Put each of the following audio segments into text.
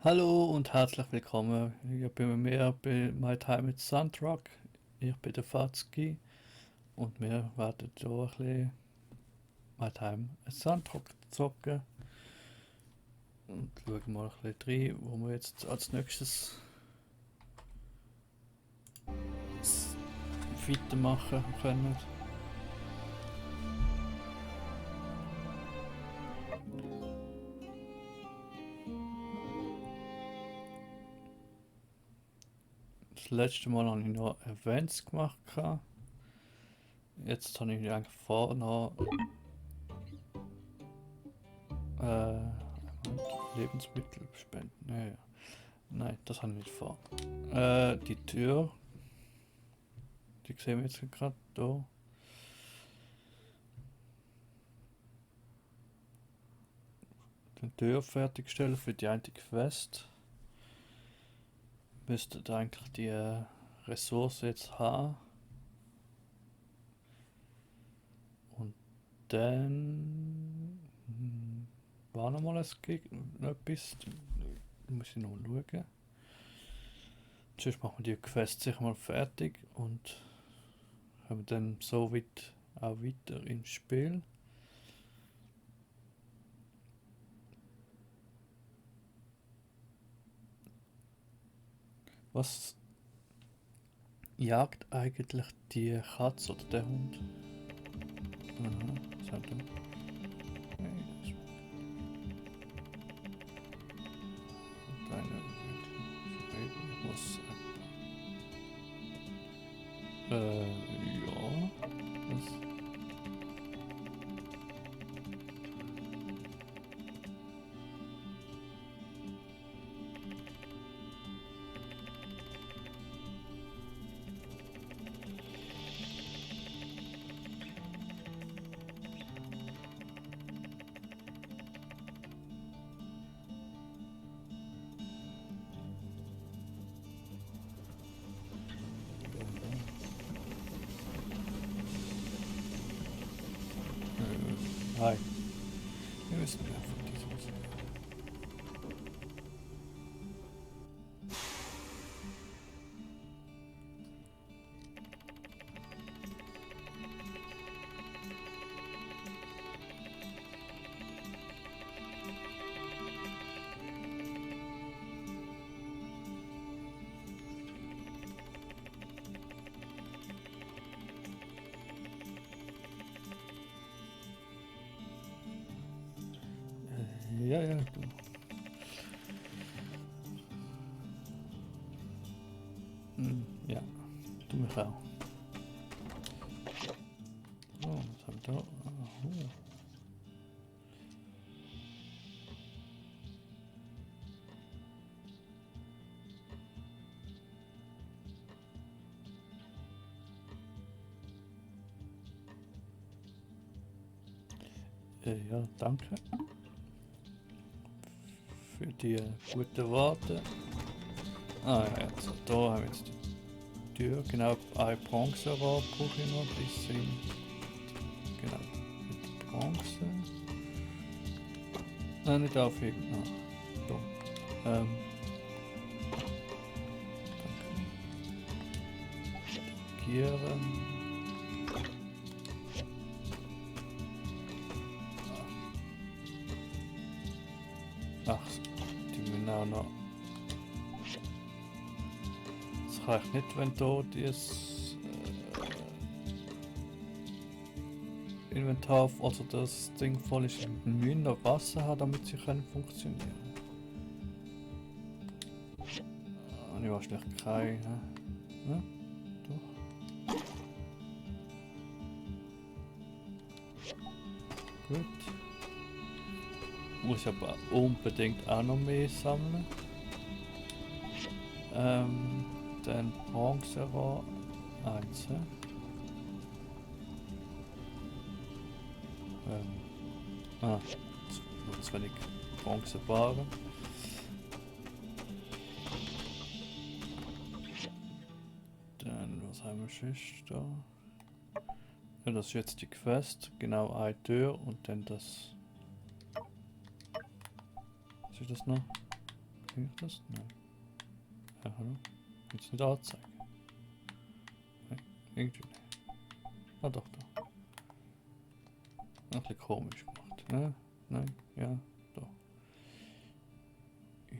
Hallo und herzlich willkommen hier bei mir bei My Time at Sandrock. Ich bin der Fatzki und wir werden hier ein bisschen My Time at Sandrock zocken und schauen mal ein bisschen rein, wo wir jetzt als nächstes weitermachen können. Das letzte Mal habe ich noch Events gemacht. Jetzt habe ich eigentlich vor, noch Lebensmittel spenden. Ja. Nein, das habe ich nicht vor. Die Tür, die sehen wir jetzt gerade hier. Die Tür fertigstellen für die eine Quest. Müsstet eigentlich die Ressource jetzt haben. Und dann war noch mal etwas. Da muss ich noch schauen. Sonst machen wir die Quest sicher mal fertig und haben dann so weit auch weiter ins Spiel. Was jagt eigentlich die Katze oder der Hund? Aha, was hat er? Hey, das ist ich muss. Ja. Das, hi. Wir müssen mehr von diesem sehen. Ja, du. Ja, du mich auch. So, was haben wir da? Oh. Ja, danke für die guten Worte. Ah ja, jetzt, da haben wir jetzt die Tür. Genau, ein Bronzerohr brauche ich noch. Die sind genau mit Bronze. Nein, nicht aufheben. Ah, dumm. Gieren. Ach, die müssen auch noch. Das reicht nicht, wenn da das Inventar, also das Ding voll ist. Wir müssen noch Wasser haben, damit sie können funktionieren. Ich wahrscheinlich kein. Ja? Doch. Gut. Muss aber unbedingt auch noch mehr sammeln. Dann Bronzerohr 1. Noch zu wenig Bronzewaren. Dann, was haben wir sonst da? Ja, das ist jetzt die Quest. Genau, eine Tür und dann das. Was ist das noch? Kann ich das? Nein. Ja, hallo? Jetzt nicht anzeigen. Nein, irgendwie nicht. Ah doch, da. Ein bisschen komisch gemacht. Ja, nein, ja, doch.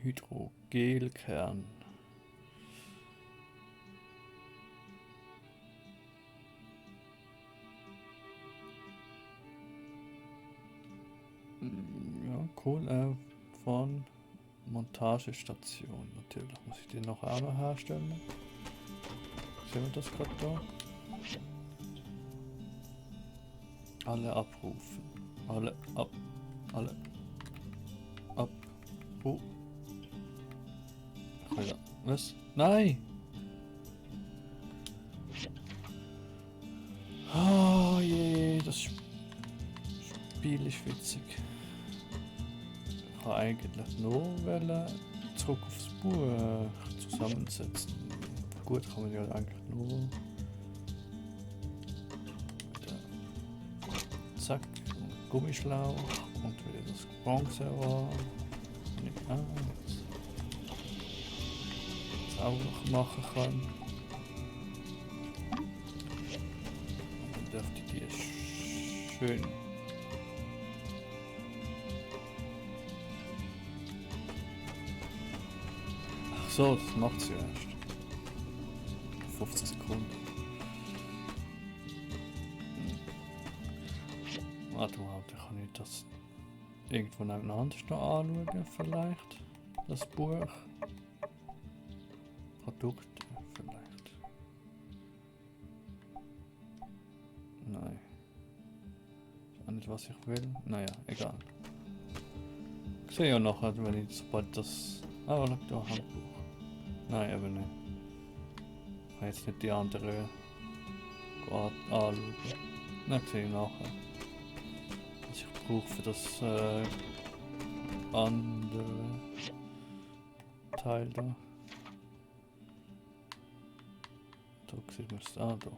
Hydrogelkern. Ja, cool. Von Montagestation. Natürlich muss ich den noch einmal herstellen. Sehen wir das gerade da? Alle abrufen. Alle ab. Alle ab. Oh. Was? Nein! Oh je, das Spiel ist witzig. Ich kann eigentlich nur zurück aufs Buch zusammensetzen. Gut, kann man ja eigentlich nur wieder zack, Gummischlauch und wieder das Bronzerohr. Nicht auch noch machen kann. Und dann dürfte die schön so, das macht sie erst. 50 Sekunden. Warte mal, da kann ich das irgendwo nebeneinander noch anschauen, vielleicht. Das Buch. Produkte, vielleicht. Nein. Ist auch nicht, was ich will. Naja, egal. Ich sehe ja nachher, wenn ich sobald das... Ah, schau da, Handbuch. Nein, eben nicht. Ich kann jetzt nicht die andere anschauen. Nein, sehe ich nachher. Was ich brauche für das andere Teil da. Da sieht man es. Ah, da.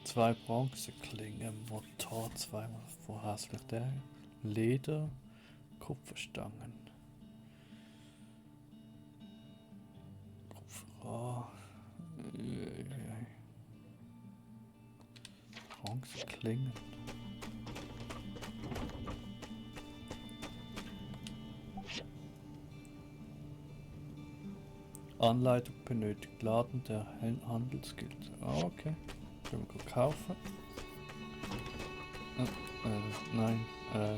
Zwei Bronzeklingen, Motor, zweimal vorhässlich der Leder, Kupferstangen. Kupfer. Bronzeklingen. Anleitung benötigt Laden der Handelsgilde. Ah, okay. Können wir kaufen. Nein, da.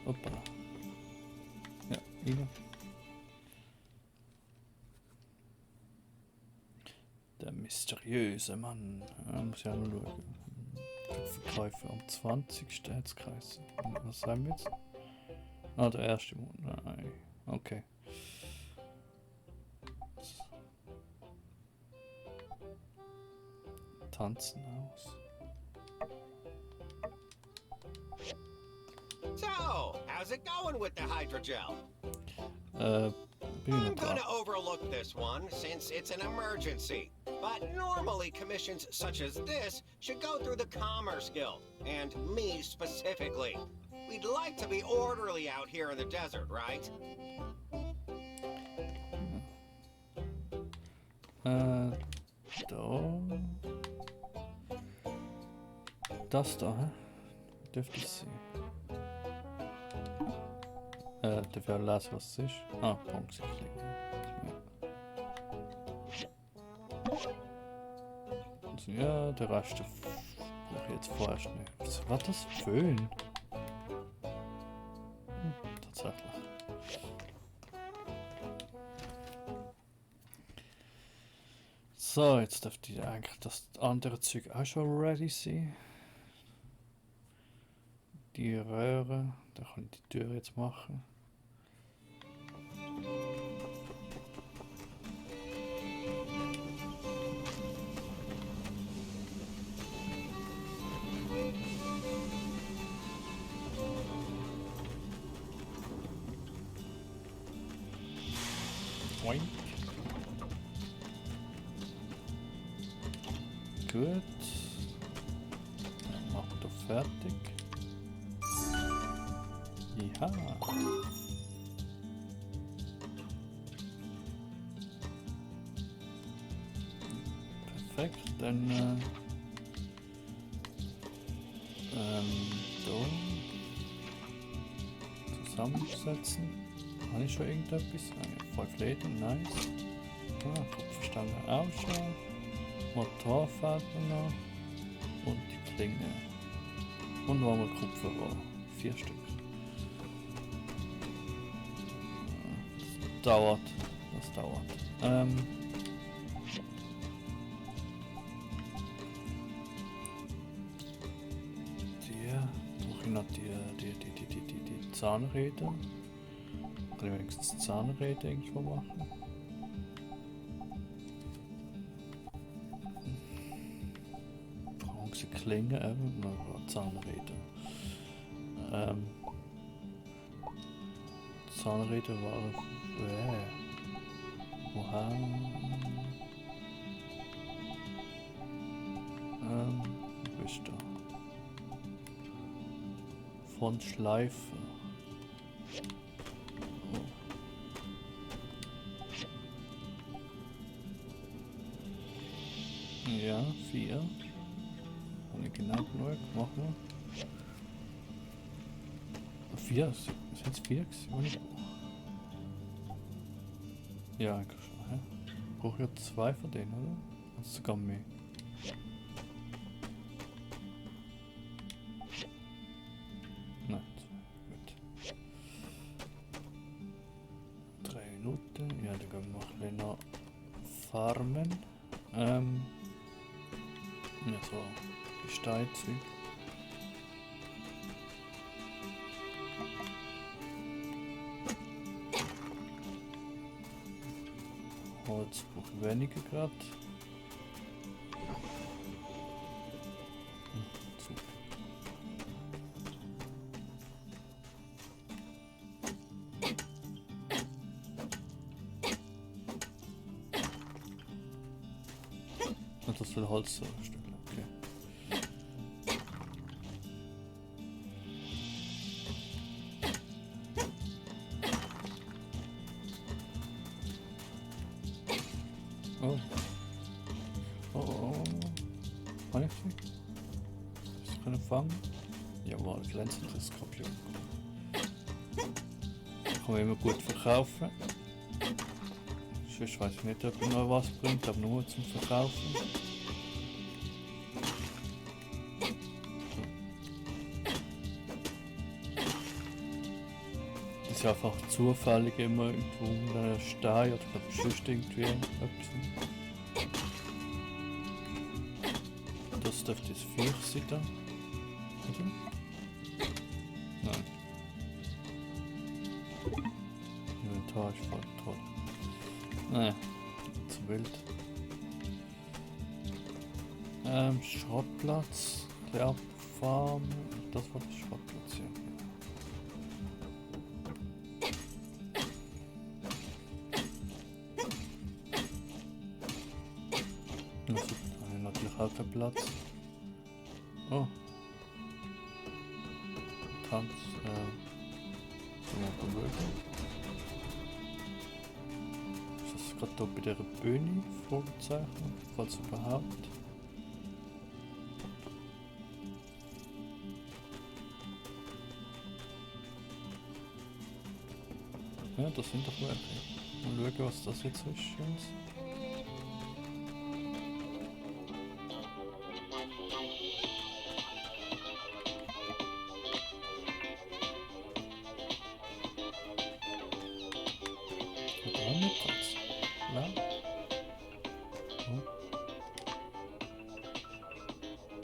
Hoppa. Ja, wieder. Der mysteriöse Mann. Muss ja nur schauen. Verkäufe am 20. Hetzkreis. Was sagen wir jetzt? Ah, der erste Monat. Nein. Okay. Tanzen aus. So, how's it going with the hydrogel? Bin ich I'm noch dran. gonna overlook this one since it's an emergency. But normally commissions such as this should go through the Commerce Guild, and me specifically. We'd like to be orderly out here in the desert, right? Da. Das da, hä? Dürfte es sein. Darf ich lesen, was es ist? Ah, Bronzeklingen. Ja. Ja, der Rest brauche ich jetzt vorerst nicht. Was war das? Föhn? Tatsächlich. So, jetzt dürfte ich eigentlich das andere Zeug auch schon ready sein. Die Röhre, da kann ich die Tür jetzt machen. Schwein. Gut. Dann machen wir fertig. Ja. Perfekt, dann da zusammensetzen. Habe ich schon irgendetwas? 5 Leder, nice. Kupferstange auch schon. Motorfaden noch. Und die Klinge. Und noch einmal Kupferrohr. 4 Stück. Das dauert. Noch die Zahnräder. Kann ich wenigstens Zahnräder irgendwo machen? Brauchen sie Klinge, noch Zahnräder. Zahnräder waren. Woher? Wo ist da? Von Schleife. Oh. Ja, 4. Habe ich genau genug. Machen wir. 4? Sind es 4? Ja, eigentlich schon. Hä? Ich brauche ja 2 von denen, oder? Also sogar mehr. Nein, gut. 3 Minuten. Ja, dann gehen wir noch ein bisschen farmen. Ja, so Gesteinzeug. Holz brauche ich weniger gerade. Super. Und das soll Holz so stückeln, okay. Oh. Oh. Kann ich sie? Das können fangen? Jawohl, glänzendes Skorpion. Kann man immer gut verkaufen. Sonst weiß ich nicht, ob er noch was bringt, aber nur zum Verkaufen. Das ist einfach zufällig immer irgendwo ein Stein oder sonst irgendwie etwas. Das dürfte das Viech sein dann. Oder? Nein. Inventar ist voll toll. Nein, zu wild. Schrottplatz, Farm. Das war der Schrottplatz, ja. Also, da habe ich natürlich auch keinen Platz. Oh. Tanz, ist das gerade da bei der Bühne? Fragezeichen, falls überhaupt. Ja, das sind doch welche. Mal schauen, was das jetzt ist. Schönes.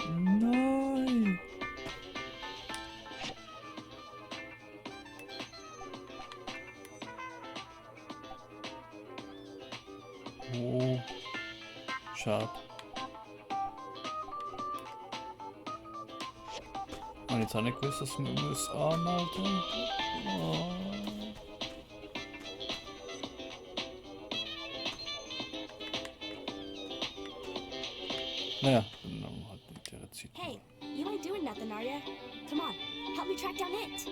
Nein! Oh, schade. Und jetzt habe ich gewusst, dass man muss anmelden. Oh. Naja, dann haben wir halt nicht ihre Zeit. Hey, you ain't doing nothing, are ya? Come on, help me track down it.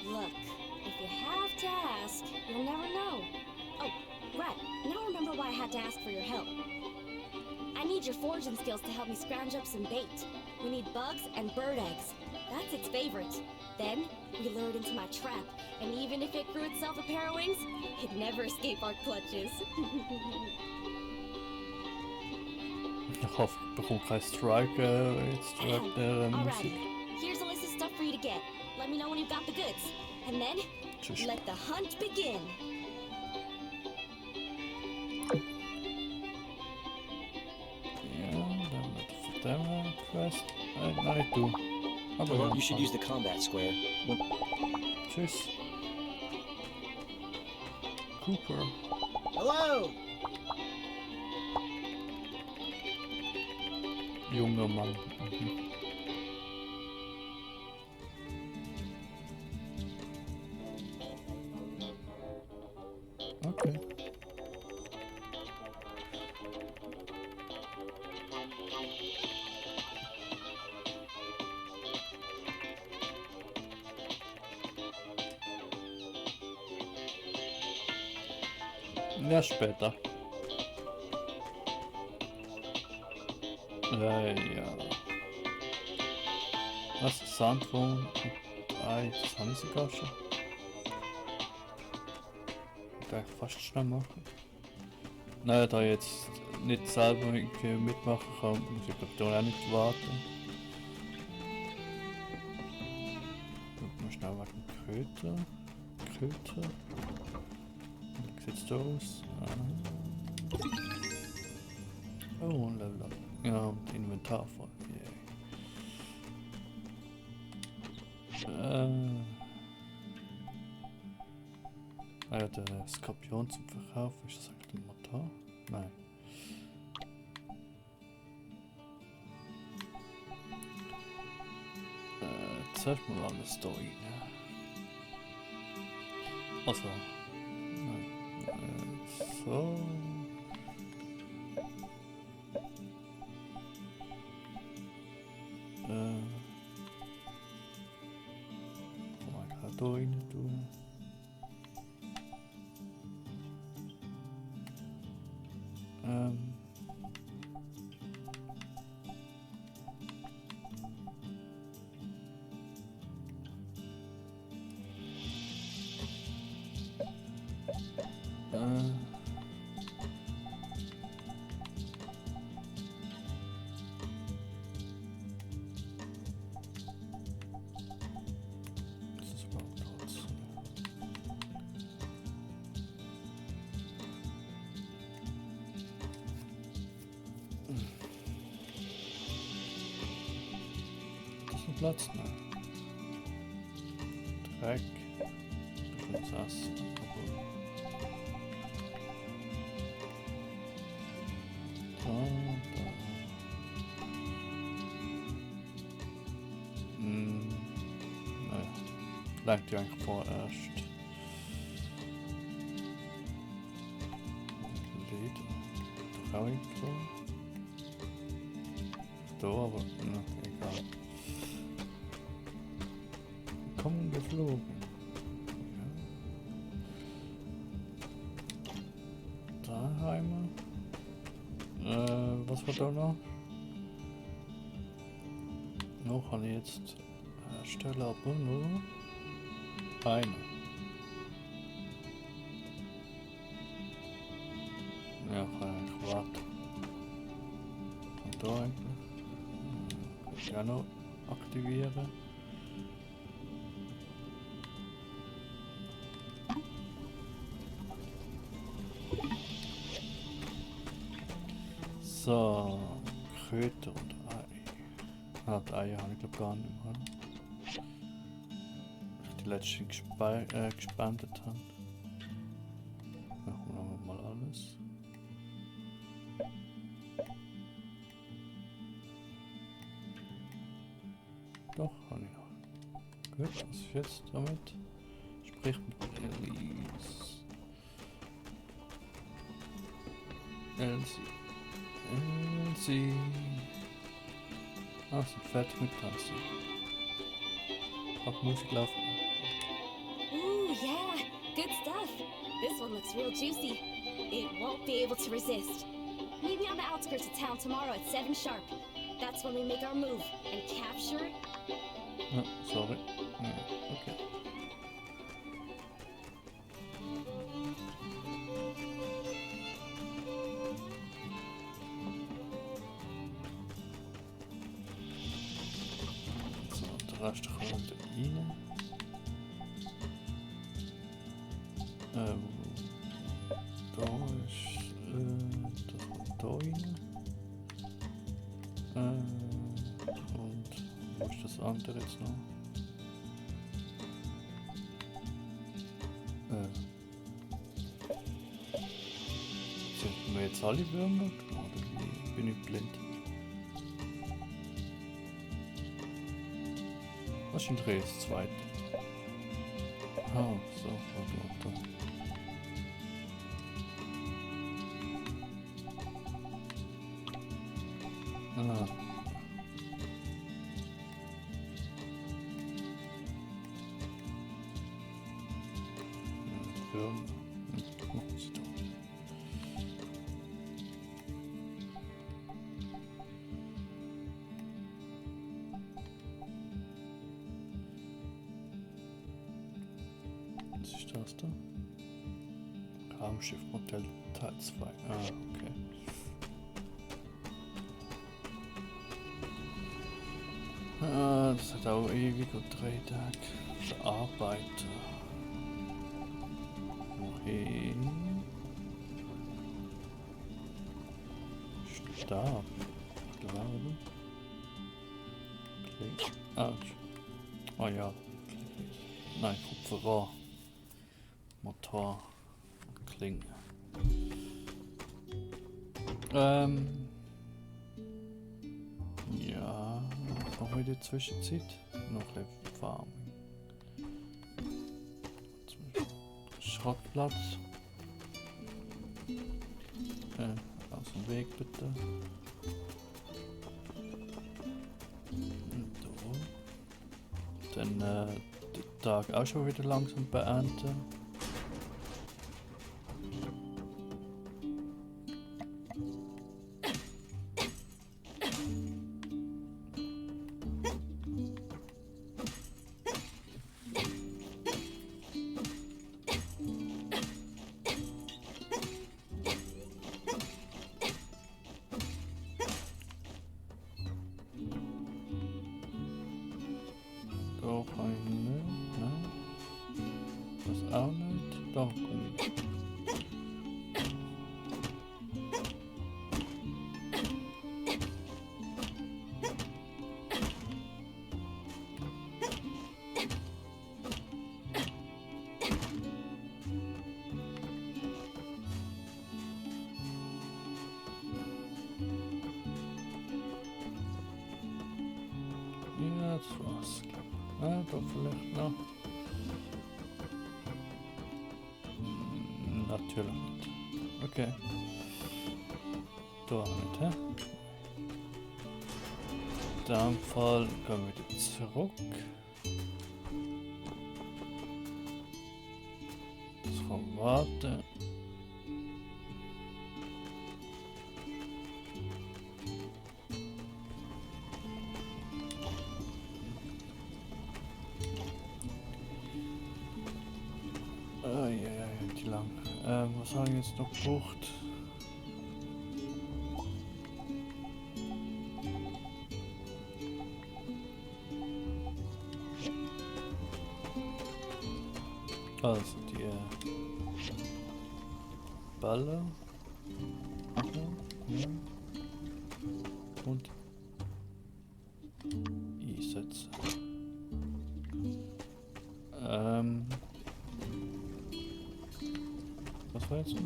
Look, if you have to ask, you'll never know. Oh, right. Now I remember why I had to ask for your help. I need your foraging skills to help me scrounge up some bait. We need bugs and bird eggs. That's its favorite. Then, we lure it into my trap, and even if it grew itself a pair of wings, it'd never escape our clutches. Ich hoffe, ich bekomme keinen Strike jetzt während der Musik. Alrighty, here's a list of stuff for you to get. Let me know when you've got the goods. And then, Tschüss. let the hunt begin. Ja, dann wird von dem Quest. Nein, du. Aber Well, ja, you should use the combat square. Tschüss. Cooper. Hello! Junger Mann. Mhm. Okay. Ja, später. Ja. Was? Sandwurm und Ei, das haben sie gar schon. Ich kann fast schnell machen. Naja, da ich jetzt nicht selber mitmachen kann, muss ich glaube da auch nicht warten. Guck mal schnell wegen Köter. Wie sieht's da aus? Oh, ein Level up. Ja, und Inventar voll. Der Skorpion zum Verkauf, ist das eigentlich ein Motor? Nein. Zuerst mal alles da rein. Also. So. Mal gerade da rein tun. Das ist überhaupt trotz. Das ist ein Platz, ne? Dreck. Prinzess. Naja, langt ja eigentlich vorerst. Leder. Doch auch irgendwo. Da, aber na, egal. Komm geflogen. Ja. Da einmal. Was war da noch? Noch kann ich jetzt erstellen, aber nur eine. Ja, kann ich warten. Und da eigentlich. Kann ich auch noch aktivieren. So, Kröte und Ei. Ah, die Eier habe ich glaube gar nicht mehr. Die letzten gespendet haben. Machen wir mal alles. Doch, habe ich noch. Gut, was ist jetzt damit? Sprich mit Elise. Elsie. Elsie. Ah, sind fertig mit Tanzen. Auch Musik laufen. Ooh, yeah, good stuff. This one looks real juicy. It won't be able to resist. Meet me on the outskirts of town tomorrow at 7 sharp. That's when we make our move and capture it. Ah, sorry. Ja, okay. So, der Rest kommt rein. Da ist, das kommt da rein. Und wo ist das andere jetzt noch? Sind wir jetzt alle Würmer? Oder wie? Bin ich blind? Was ist denn das zweite? Ah, so, warte. Ah. Würmer. Machen Sie doch. Was ist das da? Raumschiffmodell Teil 2. Ah, okay. Ah, das hat auch ewig und 3 Tage. Der Arbeiter. Wohin? Stab. Glaube. Klick. Autsch. Oh ja. Nein, Kupferrohr. Motor. Klinge. Ja. Was machen wir in der Zwischenzeit? Noch ein bisschen Farming. Schrottplatz. Aus dem Weg bitte. Und da. Dann den Tag auch schon wieder langsam beenden. Da kann ich nicht, ne? Das auch nicht. Da komm ich. Ja, das war's, glaub ich. Ah, da vielleicht noch. Natürlich nicht. Okay. Da nicht, hä? In dem Fall gehen wir wieder zurück. Das kann warten. Die lang. Was habe ich jetzt noch gebucht? Also die Bälle. Ja. Und einsetzen. Was war jetzt noch?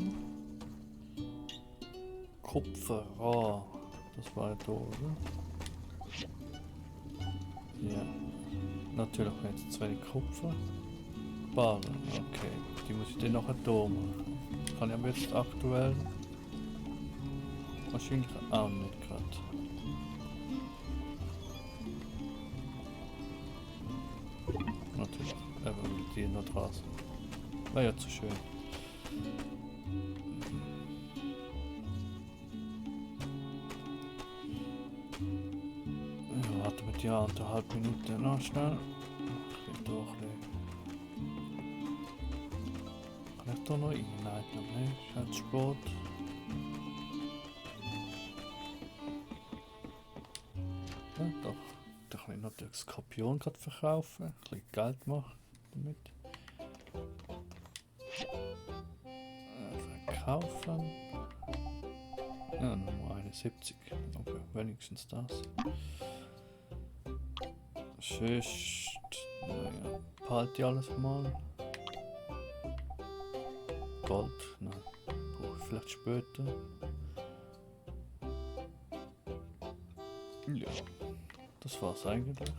Kupferrohr. Das war ja da, oder? Ja. Natürlich jetzt 2 Kupfer. Ballen, okay. Die muss ich dann nachher da machen. Kann ich aber jetzt aktuell wahrscheinlich auch nicht gerade. Natürlich, eben weil die noch dran sind. Wäre ja zu schön. Ja, warten wir die 1,5 Minuten noch schnell. Ein bisschen durchlegen. Kann ich da noch rein? Nein, noch nicht. Ist halt Sport. Ja, doch. Da kann ich noch den Skorpion gerade verkaufen. Ein bisschen Geld machen damit. Verkaufen. Ja, Nummer 71. Okay, wenigstens das. Sonst. Naja, behalte ich alles mal. Gold, nein. Brauche ich vielleicht später. Ja, das war's eigentlich.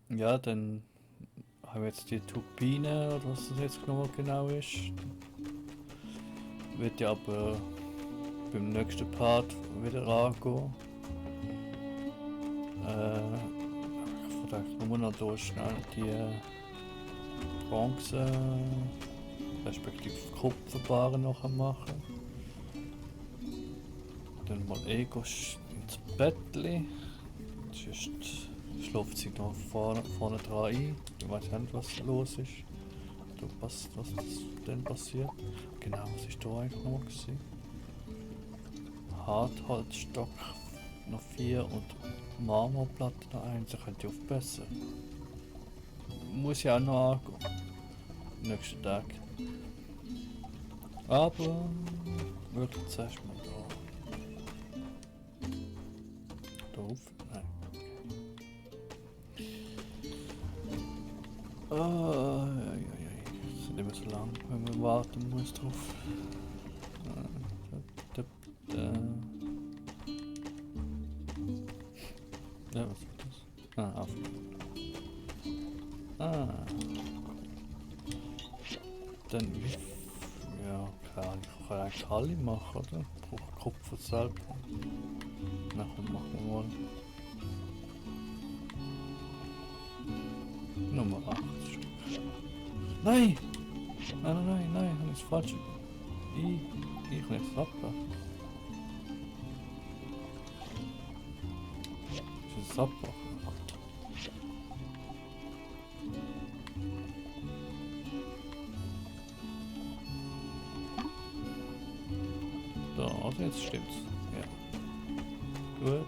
Ja, dann haben wir jetzt die Turbine, oder was das jetzt genau ist. Wird ja aber beim nächsten Part wieder angehen. Ich wollte nur noch da schnell die Bronze, respektive Kupferbaren nachher machen. Dann mal Ego ins Bettli. Sonst schläft sie noch vorne dran ein. Ich weiß nicht, was los ist. Was denn passiert. Genau, was ist da eigentlich noch gewesen? Hartholzstock noch 4 und Marmorplatte noch 1. Das könnte ich aufbessern. Muss ja auch noch angehen. Nächsten Tag. Aber wirklich zuerst mal da. Da auf? Nein. Das ist nicht mehr so lang, wenn man warten muss drauf. Ja, was ist das? Ah, auf. Dann wie. Ja, ich kann eigentlich alle machen, oder? Ich brauche Kupfer selber. Nachher machen wir mal. Nummer 8 Stück. Nein! Nein, ich habe das falsch. Ich habe jetzt abgebracht. Ist es abgebrochen? Da, also jetzt stimmt's. Ja. Gut.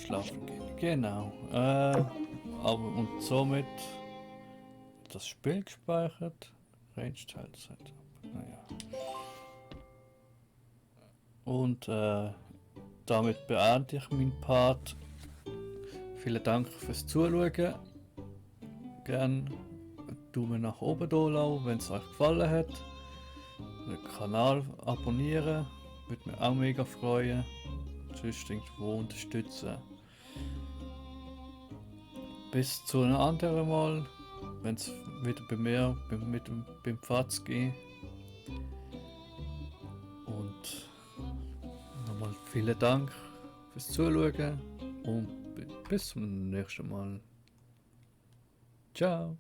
Schlafen gehen. Genau. Aber und somit das Spiel gespeichert. Range Child Setup. Naja. Und damit beende ich meinen Part. Vielen Dank fürs Zuschauen. Gerne Daumen nach oben da lassen, wenn es euch gefallen hat. Den Kanal abonnieren. Würde mich auch mega freuen. Sonst irgendwo unterstützen. Bis zu einem anderen Mal, wenn es wieder bei mir beim Pfad geht. Und nochmal vielen Dank fürs Zuschauen und bis zum nächsten Mal. Ciao!